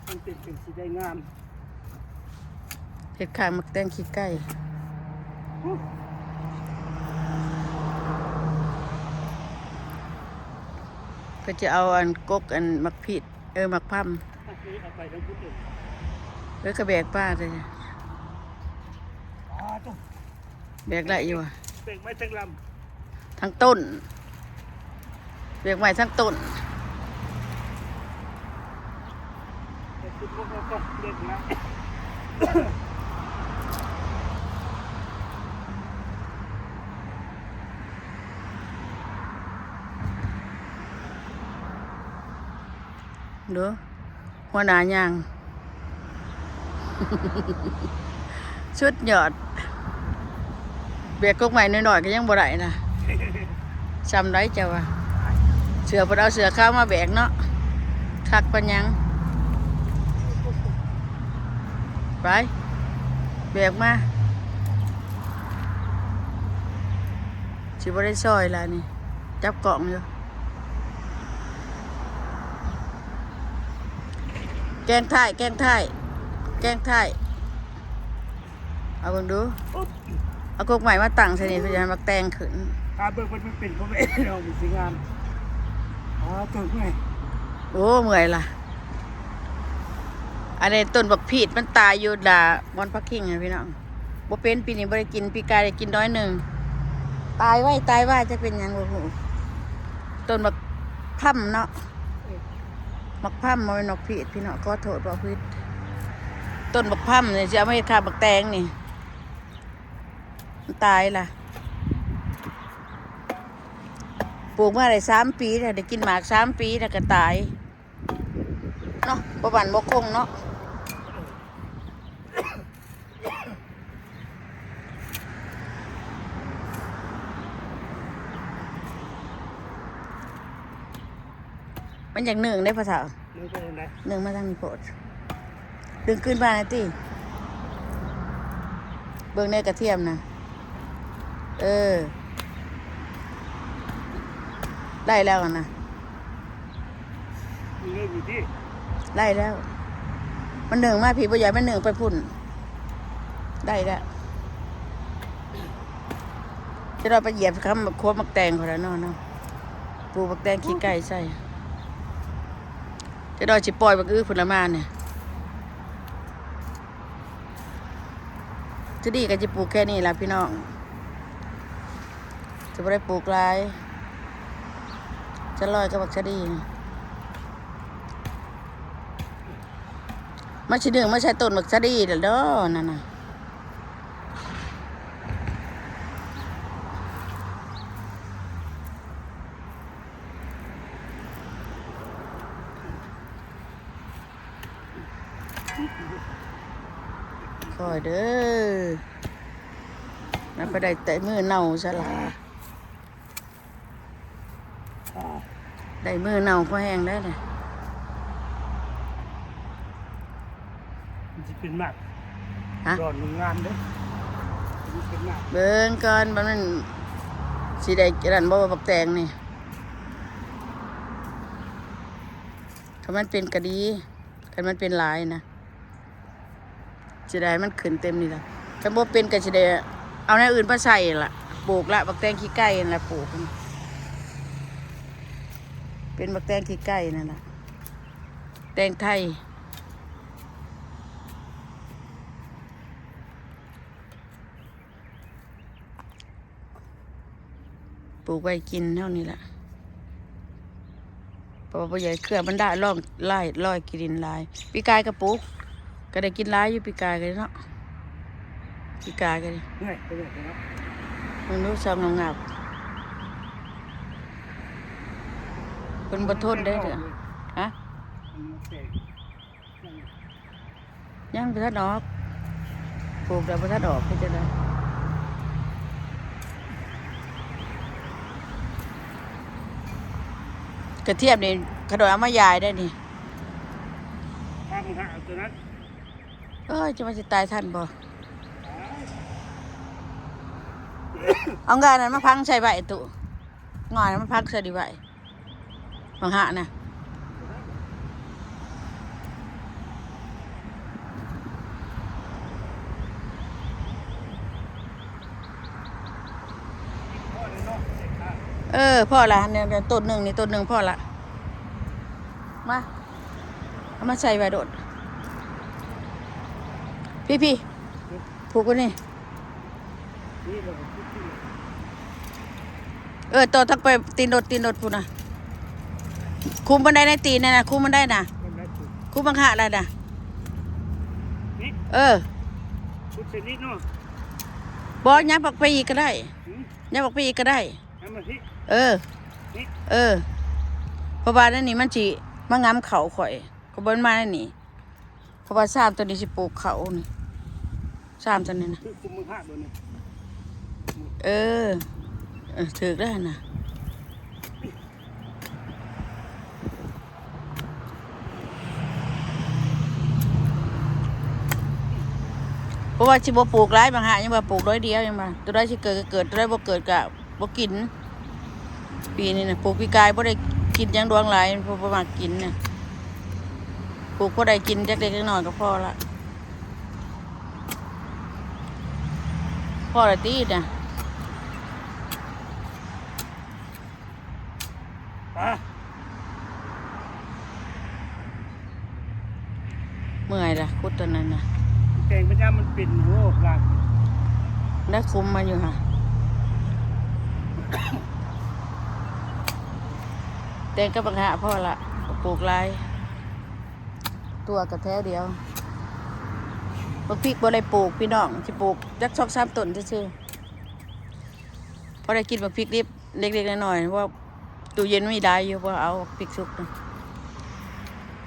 ມັນເປັນຈັ່ງຊິໄດ້ງາມ ເຮັດຂ້າງໝາກແຕງຂີ້ໄກ່. ເພິ່ນຈະເອົາອັນກົກອັນໝາກພີດ ເອີ ໝາກພຳ ເອີ ເອົາໄປທາງພຸ້ນເດີ ເອີ ກະແບກປາເດີ. ປາໂທ້ ແບກໄດ້ຢູ່ຫວາ? ແບກໄມ້ທັງລຳ ທັງຕົ້ນ ແບກໄມ້ທັງຕົ້ນ. ເດີ ຫົວໜ້າຍ່າງ ສຸດຍອດ. ແບກກົກໄມ້ນ້ອຍໆ ກໍຍັງບໍ່ໄດ້ນະ ຊ່ຳໃດເຈົ້າວ່າ. ເສື້ອເພິ່ນເອົາເສື້ອຂາວມາແບກເນາະ ຄັກປານຫຍັງ. ໄປ ແບກມາ ຊິບໍ່ໄດ້ຊ່ອຍລະນີ້ ຈັບກ້ອງຢູ່. ແກ້ງທ້າຍ ແກ້ງທ້າຍ ແກ້ງທ້າຍ ເອົາເບິ່ງດູ. ເອົາກົກໄມ້ມາຕັ້ງໃສ່ນີ້ ເພື່ອຈະໃຫ້ໝາກແຕງຂຶ້ນ. ຖ້າເບິ່ງມັນເປັນຂອງແມ່ເນາະ ມັນຊິງາມ. ອໍ ຕົວເມື່ອຍ ໂອ້ ເມື່ອຍລະ. ອັນນີ້ຕົ້ນບັກພີດ ມັນຕາຍຢູ່ດາ ບ່ອນຜັກຄີງນະພີ່ນ້ອງ. ບໍ່ເປັນ ປີນີ້ບໍ່ໄດ້ກິນ ປີກາຍໄດ້ກິນໜ້ອຍໜຶ່ງ ຕາຍໄວຕາຍວາ ຈັກເປັນຫຍັງບໍ່ຮູ້. ຕົ້ນບັກພຳເນາະ ບັກພຳ ບໍ່ແມ່ນບັກພີດພີ່ນ້ອງ ຂໍໂທດເວົ້າຜິດ. ຕົ້ນບັກພຳນີ້ຊິເອົາມາເຮັດຂ້າງໝາກແຕງນີ້ ມັນຕາຍລະ. ປູກມາໄດ້ສາມປີແລ້ວ ໄດ້ກິນໝາກສາມປີແລ້ວກໍຕາຍ ເນາະ ບໍ່ໝັ້ນບໍ່ຄົງເນາະ. ມັນຢາກເໜິ່ງເດ້ພໍ່ເຖົ້າ ເໜິ່ງໄປທາງໃດ? ເໜິ່ງມາທາງນີ້ໂພດ ດຶງຄືນມາແດ່ຕິ. ເບິ່ງແດ່ກະທຽມນະ ເອີ ໄດ້ແລ້ວຫັ້ນນະ. ນີ້ເລີຍນີ້ຕິ ໄດ້ແລ້ວ. ມັນເໜິ່ງມາພີ້ ບໍ່ຢາກມັນເໜິ່ງໄປພຸ້ນ. ໄດ້ແລ້ວ. ຈະໄດ້ໄປຢຽບຄຳ ຄວາມໝາກແຕງເຂົາແລ້ວເນາະ ເນາະ. ປູກໝາກແຕງຂີ້ໄກ່ໃສ່. ຈະໄດ້ຊິປ່ອຍບັກອຶພຸ້ນລະມານີ້. ຈະດີກໍຈະປູກແຄ່ນີ້ລະພີ່ນ້ອງ ຈະບໍ່ໄດ້ປູກຫຼາຍ. ຈະລອຍກັບບັກສະດີ ມັນຊິດຶງມາໃສ່ຕົ້ນບັກສະດີແລ້ວເດີ ນັ້ນນະ. ຄ່ອຍເດີ ມັນໄປໄດ້ແຕ່ມືເນົ່າຊະລະ. ໄດ້ມືເນົ່າພໍແຮງໄດ໋ນະ. ມັນຊິເປັນໝາກ ຮະ? ດອນງາມເດ້ ມັນຊິເປັນໝາກ. ເບິ່ງກ່ອນວ່າມັນຊິໄດ້ອັນນັ້ນບໍ່ ບັກແຕງນີ້. ຖ້າມັນເປັນກໍດີ ຄັນມັນເປັນຫຼາຍນະ ຊິໄດ້ໃຫ້ມັນຂຶ້ນເຕັມນີ້ລະ. ຄັນບໍ່ເປັນກໍຊິໄດ້ເອົາແນວອື່ນມາໃສ່ລະ ປູກລະ ບັກແຕງຂີ້ໄກ່ຫັ້ນລະ ປູກ ເປັນບັກແຕງຂີ້ໄກ່ນັ້ນລະ ແຕງໄທ. ປູກໄວ້ກິນເຮົານີ້ລະ ເພາະວ່າບໍ່ຢາກໃຫ້ເຄືອມັນລະລອງລາຍ ລອຍຂີ້ດິນຫຼາຍ. ປີກາຍກໍປູກ ກໍໄດ້ກິນຫຼາຍຢູ່ ປີກາຍກໍເນາະ ປີກາຍກໍນີ້. ເມື່ອຍ ເມື່ອຍເນາະ ເບິ່ງດູ ຊ່ຳງາບໆ ເພິ່ນບໍ່ທົນໄດ້ເດີ້ ຮະ? ຍັງບໍ່ທັນອອກ ປູກແລ້ວບໍ່ທັນອອກ ເຮັດຈັ່ງໃດ? ກະທຽມນີ້ ຂະນ້ອຍເອົາມາຢາຍໄດ້ນີ້ ທາງຫາຕົວນັ້ນ. ເອີຍ ຈະວ່າຊິຕາຍທັນບໍ່? ເອົາງ່ານັ້ນມາຝັງໃສ່ໄວ້ຕູ້ ງ່ານັ້ນມາຝັງໃສ່ດີໄວ້. ບັກຫະນະ ເອີ ພໍລະ ນີ້ຕົ້ນໜຶ່ງນີ້ ຕົ້ນໜຶ່ງພໍລະ. ມາ ເອົາມາໃສ່ໄວ້ໂລດ. ພີ້ໆ ຜູກໄວ້ນີ້. ເອີ ຕໍ່ທັກໄປຕີນລົດ ຕີນລົດພຸ້ນນະ. ຄຸມມັນໄດ້ໃນຕີນນັ້ນນະ ຄຸມມັນໄດ້ນະ. ຄຸມບັກຫະໄດ້ນະ. ນີ້ ເອີ ຂຸດເສັ້ນນີ້ເນາະ. ບໍ່ ຍັບອອກໄປອີກກໍໄດ້. ຫືມ ຍັບອອກໄປອີກກໍໄດ້. ເອີ ນີ້ ເອີ ເພາະວ່າໃນນີ້ມັນຊິມາງຳເຂົ້າຂ້ອຍ ຂ້ອຍບໍ່ມາໃນນີ້. ເພາະວ່າຊາມຕົວນີ້ຊິປູກເຂົ້ານີ້ ຊາມຕົວນີ້ນະ. ຖືກຄຸມບັກຫະເບິດນີ້. ເອີ ເອີ ຖືກແລ້ວຫັ້ນນະ. ເພາະວ່າຊິບໍ່ປູກຫຼາຍບັກຫະ ຍັງວ່າປູກໜ້ອຍດຽວ ຍັງວ່າ ຕົວໃດຊິເກີດກໍເກີດ ຕົວໃດບໍ່ເກີດກໍບໍ່ກິນ. ປີນີ້ນະ ປູກປີກາຍບໍ່ໄດ້ກິນຫຍັງດວງຫຼາຍ ເພາະບໍ່ມັກກິນນະ. ປູກພໍໄດ້ກິນຈັກເລັກຈັກນ້ອຍກໍພໍລະ. ພໍລະຕິນະ. ປາ ເມື່ອຍລະ ຂຸດຕົວນັ້ນນະ. ແຕງພະຍາມັນເປັນ ໂອ້ ລາກ ແລ້ວຄຸມມາຢູ່ຫະ. ແຕງກັບບັກຫະພໍລະ ປູກຫຼາຍ ຕົວກໍແຖວດຽວ. ບັກພິກບໍ່ໄດ້ປູກພີ່ນ້ອງ ຊິປູກຈັກສອງສາມຕົ້ນຊື່ໆ. ພໍໄດ້ກິນບັກພິກດິບເລັກໆນ້ອຍໆ ເພາະວ່າຕູ້ເຢັນມີຫຼາຍຢູ່ ບໍ່ເອົາພິກສຸກນະ.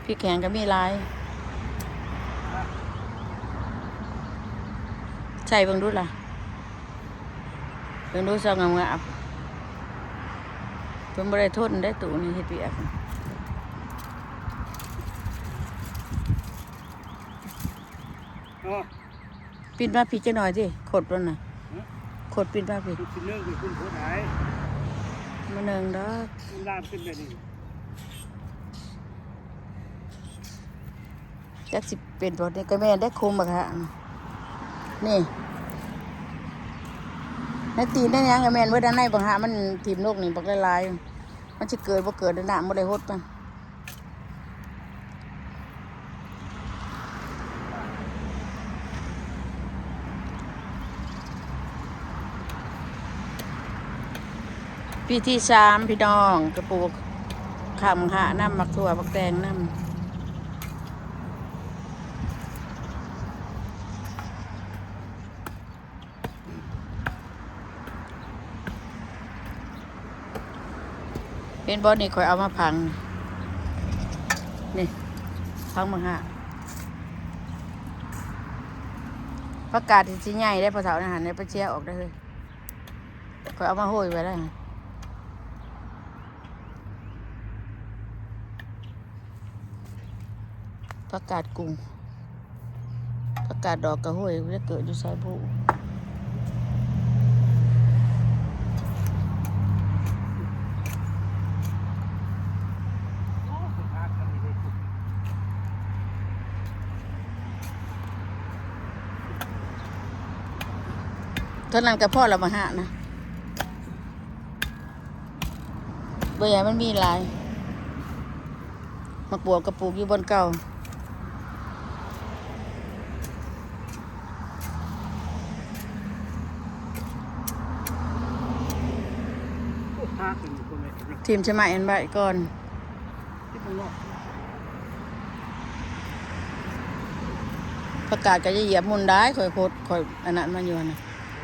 ພິກແຫ້ງກໍມີຫຼາຍ ໃສ່ເບິ່ງດູລະ ເບິ່ງດູຊອງງາມໆ. ເພິ່ນບໍ່ໄດ້ທົນໄດ້ຕູ້ນີ້ເຮັດວຽກ. ປິດມາພີ້ຈັກໜ້ອຍຕິ ຂົດມັນນະ. ຫືມ ຂົດປິດມາພີ້ ຊິເນີງໄປພຸ້ນໂພດໃດ໋. ບໍ່ເນີງດອກ ມັນລາມຂຶ້ນແບບນີ້. ຈັກຊິເປັນບໍ່ ນີ້ກໍແມ່ນໄດ້ຄຸມບັກຫະນີ້ ໃນຕີນໃນຫຍັງກໍແມ່ນເບິດ. ອັນໃນບັກຫະມັນຖິ້ມລົງນີ້ບັກຫຼາຍໆ ມັນຊິເກີດບໍ່ເກີດ ນ້ຳບໍ່ໄດ້ຫົດມັນ. ປີທີສາມພີ່ນ້ອງ ກະປູກຂ້າມຫານຳ ໝາກຖົ່ວ ໝາກແຕງນຳ. ເຫັນບໍ່ນີ້ ຂ້ອຍເອົາມາຝັງ ນີ້ ຝັງບັກຫະ. ຜັກກາດທີ່ຊິໃຫຍ່ໄດ໋ ພໍ່ເຖົ້ານະຫັ້ນ ໄດ້ໄປເຊຍອອກໄດ້ເຮີ້ຍ. ຂ້ອຍເອົາມາໂຮຍໄວ້ແລ້ວ. ຜັກກາດກຸງ ຜັກກາດດອກກະຫ້ວຍ ໄປເກີດຢູ່ໃສບໍ່. ເທົ່ານັ້ນກໍພໍແລ້ວ ບັກຫະນະ. ບໍ່ຢາກໃຫ້ມັນມີຫຼາຍ. ໝາກບວບກໍປູກຢູ່ບ່ອນເກົ່າ. ຖິ້ມໃສ່ໄມ້ອັນໄວ້ກ່ອນ. ຜັກກາດກໍຢ່າຢຽບໝຸ່ນຫຼາຍ ຂ້ອຍໂຄດ ຂ້ອຍອັນນັ້ນມັນຢູ່ຫັ້ນນະ.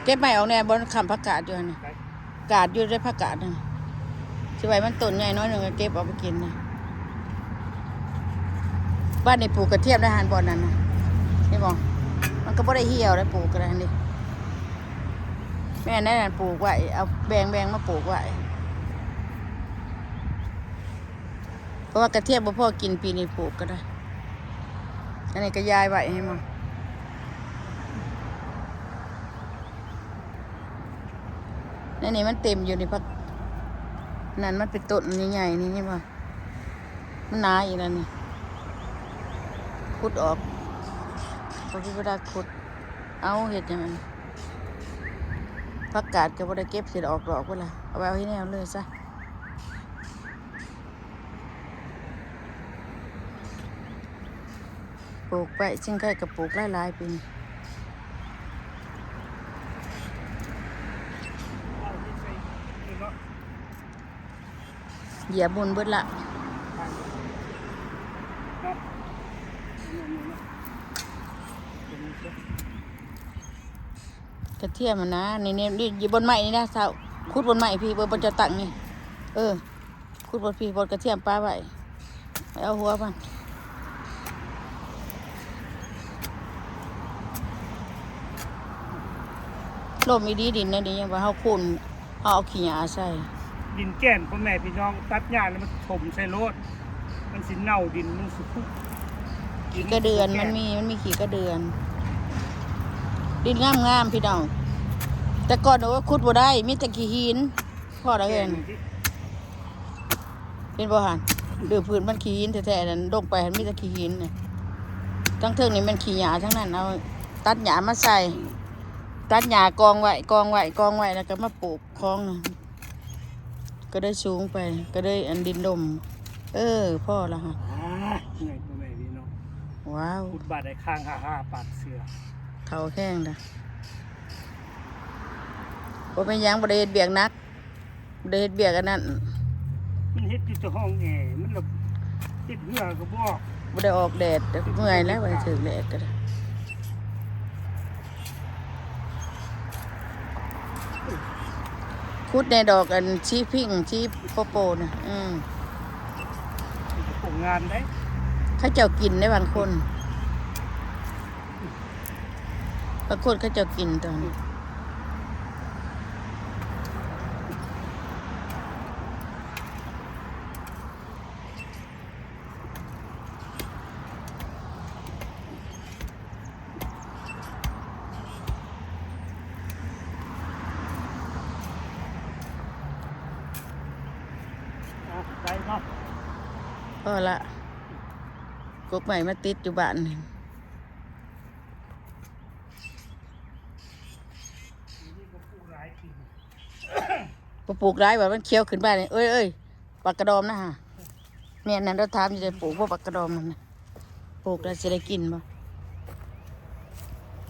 ເກັບໄມ້ອອກແດ່ ບ່ອນຄ້ຳຜັກກາດຢູ່ຫັ້ນນະ. ກາດຢູ່ເດ້ ຜັກກາດນະ ຊິໄວ້ມັນຕົ້ນໃຫຍ່ໜ້ອຍໜຶ່ງກໍເກັບເອົາໄປກິນນະ. ບ້ານນີ້ປູກກະທຽມໄດ້ຫັ້ນ ບ່ອນນັ້ນນະ ເຫັນບໍ່? ມັນກໍບໍ່ໄດ້ຫ່ຽວໄດ້ ປູກກໍໄດ້ຫັ້ນເດ້. ແມ່ນແນວນັ້ນ ປູກໄວ້ ເອົາແບ່ງໆມາປູກໄວ້ ເພາະວ່າກະທຽມບໍ່ພໍກິນ ປີນີ້ປູກກໍໄດ້. ອັນນີ້ກໍຢາຍໄວ້ ເຫັນບໍ່? ໃນນີ້ມັນເຕັມຢູ່ນີ້ ຜັກນັ້ນມັນເປັນຕົ້ນໃຫຍ່ໆນີ້ ເຫັນບໍ່? ມັນໜາອີກແລ້ວນີ້ ຂຸດອອກ ບໍ່ມີເວລາຂຸດ. ເອົາ ເຮັດຫຍັງອັນ ຜັກກາດກໍບໍ່ໄດ້ເກັບ ຊິອອກດອກບໍ່ລະ? ເອົາໄວ້ເອົາໃຫ້ແນວເລີຍຊະ. ປູກໄວ້ ຊິງໄຄກະປູກຫຼາຍໆປີນີ້. ຢຽບໝຸ່ນເບິດລະ. ກະທຽມຫັ້ນນະ ນີ້ ນີ້ ນີ້ ຢູ່ບົນໄມ້ນີ້ນະ ຊາວ ຂຸດບົນໄມ້ພີ້ ເບິ່ງ ບ່ອນເຈົ້າຕັ້ງນີ້ ເອີ ຂຸດບົນພີ້ ບ່ອນກະທຽມປະໄວ້ ໄປເອົາຫົວມັນ. ລົມອີ່ດີ ດິນແນວນີ້ ຍັງວ່າເຮົາຂຸດ ເຮົາເອົາຂີ້ຫຍ້າໃສ່. ດິນແກ່ນ ພໍ່ແມ່ພີ່ນ້ອງ ຕັດຫຍ້າແລ້ວມັນຖົມໃສ່ໂລດ ມັນຊິເນົ່າ ດິນມັນຊິຄຸ ຂີ້ກະເດືອນ ມັນມີ ມັນມີຂີ້ກະເດືອນ. ດິນງາມໆ ພີ່ນ້ອງ ແຕ່ກ່ອນ ໂອ້ຍ ຂຸດບໍ່ໄດ້ ມີແຕ່ຂີ້ຫີນ. ພໍລະເອີຍ ເຫັນບໍ່ຫັ້ນ ດື້ພື້ນມັນຂີ້ຫີນແທ້ໆ ນັ້ນ ລົງໄປຫັ້ນມີແຕ່ຂີ້ຫີນນະ. ທັງເທິງນີ້ແມ່ນຂີ້ຫຍ້າທັງນັ້ນ ເອົາຕັດຫຍ້າມາໃສ່ ຕັດຫຍ້າກອງໄວ້ ກອງໄວ້ ກອງໄວ້ ແລ້ວກໍມາປູກຂອງ ກໍເລີຍສູງໄປ ກໍເລີຍອັນດິນລົມ. ເອີ ພໍລະຫັ້ນ. ອ່າ ເມື່ອຍ ພໍ່ແມ່ພີ່ນ້ອງ ວ້າວ ຂຸດບາດໄດ້ຄ້າງ ຫ້າຫ້າ ປາກເສືອ ເຖົ້າແຮງລະ. ບໍ່ເປັນຫຍັງ ບໍ່ໄດ້ເຮັດວຽກໜັກ ບໍ່ໄດ້ເຮັດວຽກອັນນັ້ນ ມັນເຮັດຢູ່ແຕ່ຫ້ອງແອ ມັນລະເຮັດເຫື່ອກໍບໍ່ອອກ ບໍ່ໄດ້ອອກແດດ ເມື່ອຍແລ້ວ ບໍ່ໄດ້ຖືກແດດກໍໄດ້. ຂຸດແດ່ດອກອັນສີພິ້ງ ສີໂປໂປນະ ອືມ ໂຄງງານເດ້ ເຂົາເຈົ້າກິນໄດ້ບາງຄົນ. ປາກົດເຂົາເຈົ້າກິນຕອນ ອ່ະ ໄດ້ເນາະ ພໍລະ ກົກໄມ້ມາຕິດຢູ່ບ້ານ. ບໍ່ປູກຫຼາຍວ່າມັນຂຽວຂຶ້ນມານີ້ ເອີຍ ເອີຍ ບັກກະດອມນະຫະ ແມ່ນນັ້ນ ລາວຖາມຢູ່ ໄດ້ປູກບໍ່ບັກກະດອມຫັ້ນນະ ປູກແລ້ວຊິໄດ້ກິນບໍ່?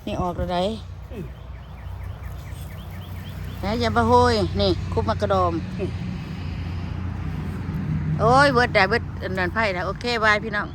ນີ້ອອກແລ້ວໃດ໋ ອືມ ນະ ຢ່າມາໂຫຍ ນີ້ ຄຸບໝາກກະດອມ ອືມ ໂອ້ຍ ເບິດໄດ໋ ເບິດອັນນັ້ນໄຜນະ ໂອເຄ ບາຍ ພີ່ນ້ອງ.